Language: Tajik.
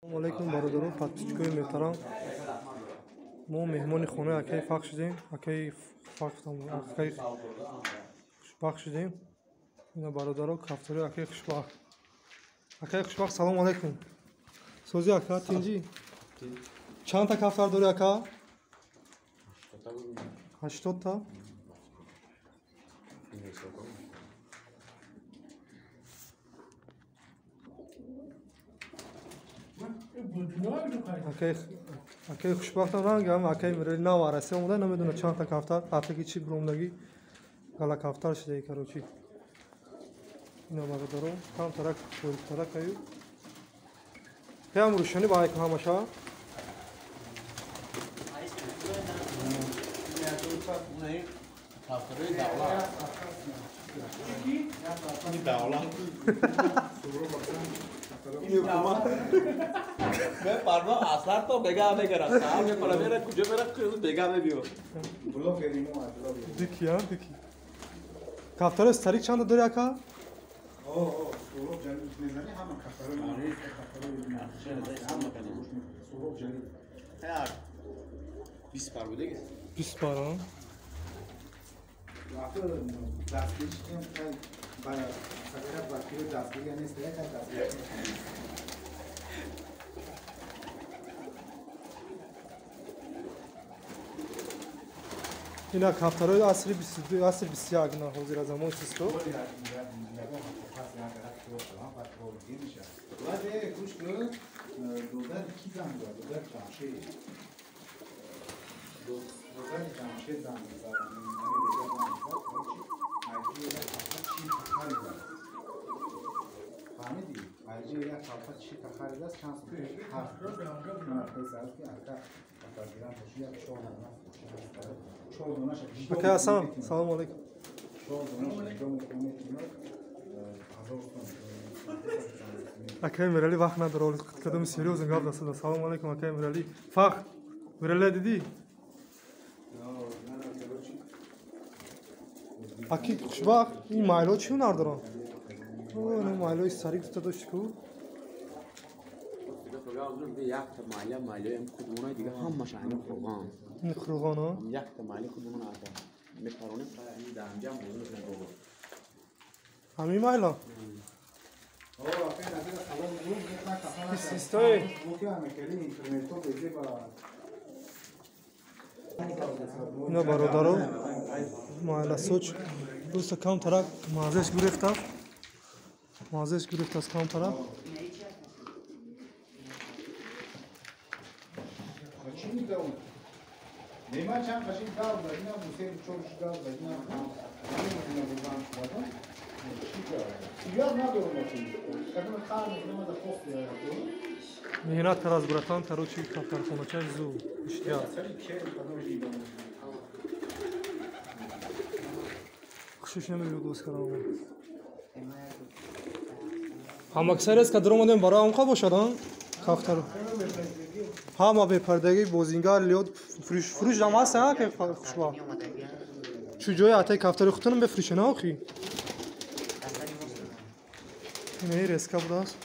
Салому алейкум, бародарон, подписчикои муҳтарам. Мо меҳмони хонаи акаи Фахр шудем. Акаи Фахр, акаи Хушбахт шудем. Ина, бародаро, кафтари акаи Хушбахт. Акаи Хушбахт, салому алейкум. Сӯзи, ака, тинҷӣ? Чандта кафтар дорӣ, ака? 80-та. Акаи Хушбахтам рангам акаи Мирали наварасе омада, намедона чандта кафтар, атаки чӣ биромдагӣ, гала кафтар шудаи, короче. Ина, бародаро, камтарак борикаракаю. Ҳам рӯшанӣ ба айкун ҳамаша. Парно асар то бега мегара. Сам мепара мера куҷо мера бега мебиё. Дики, а, дики. Кафтари старик чанда дори, ака? О, Суроб ҷалил мезани ҳама кафтарои Суроб ҷалил. 20 пар будаги? 20 пар, а? Дастгириш ба сагара ба киро дастгирӣ нест, як дастгирӣ. Ина, кафтарои асри 22, асри 21, на ҳозира замон чисто. Гӯш кун, додар ки занг зад? Додар Ҷамшед. Додари Ҷамшед занг зад. Фаҳмидӣ? Айҷи як халфа чита харидааст, чанд сум? Ҳафт. Ки ака кафтаргирам боши, як чор дона чор донаша. Ака Асан, салому алейкум. Чор донаша ҷидо метунад, 1000 сум. Акаи Мирали вақт надора, кадом серьёзно гап дастада. Салому алейкум, акаи Мирали. Фахр, Мирали дидӣ? Аки Хушбахт, ин майло чӣ ҳунар доранд? О, майлои сарик дута дошти ку? Якта майла майлоям худмона, дига ҳамаша ҳамин хурғон. Ин хурғон, а? Якта майли худмона ака. Мепаронем, ҳамин даҳанҷам бозӣ мекунем бобо. Ҳамин майла? Истои. Ина, бародаро, майласоч просто камтарак мазеш гурехта. Мазеш гурехтааст камтарак. Нема чанд қашин гав задинам, се чор гав задинам, ёд надорам. Меҳнат кард аз братан, короче, кафтархонача зу иштиҳад. Хушиш намебиёд боз кардам. Ҳамаксари аст, ка даромадем, барои онқа бошад, а? Кафтар. Ҳама бепардагӣ, бозингар, лиёд, фурӯш фурӯш ҳам ҳаст, а, ки Хушбахт. Чу ҷои атаи кафтари худтонам бефурӯша, на охи? Инаи резка будааст.